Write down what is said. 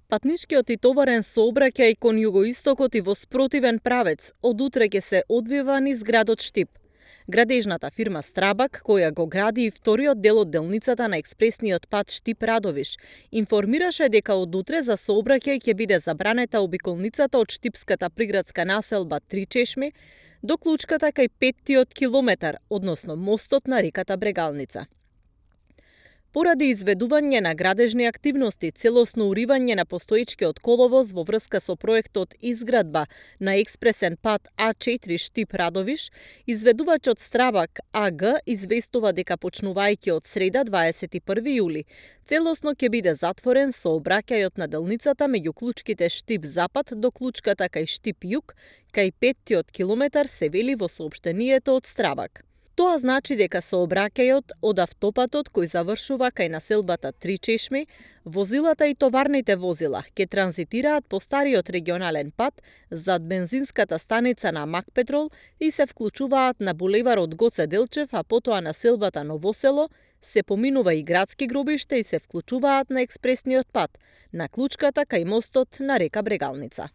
Патнишкиот и товарен сообраќај кон југоистокот и во спротивен правец од утре ќе се одвива низ градот Штип. Градежната фирма Страбак, која го гради и вториот дел од делницата на експресниот пат Штип-Радовиш, информираше дека од утре за сообраќај ќе биде забранета обиколницата од штипската приградска населба Три Чешми до клучката кај 5-тиот километар, односно мостот на реката Брегалница. Поради изведување на градежни активности, целосно уривање на постоечкиот коловоз во врска со проектот изградба на експресен пат А4 Штип-Радовиш, изведувачот Страбак АГ известува дека почнувајќи од среда 21 јули, целосно ќе биде затворен сообраќајот на делницата меѓу клучките Штип-Запад до клучката кај Штип-Југ, кај 5-тиот километар, се вели во соопштението од Страбак. Тоа значи дека сообраќајот од автопатот кој завршува кај населбата Три Чешми, возилата и товарните возила ќе транзитираат по стариот регионален пат зад бензинската станица на Макпетрол и се вклучуваат на булеварот Гоце Делчев, а потоа населбата Новосело, се поминува и градски гробишта и се вклучуваат на експресниот пат, на клучката кај мостот на река Брегалница.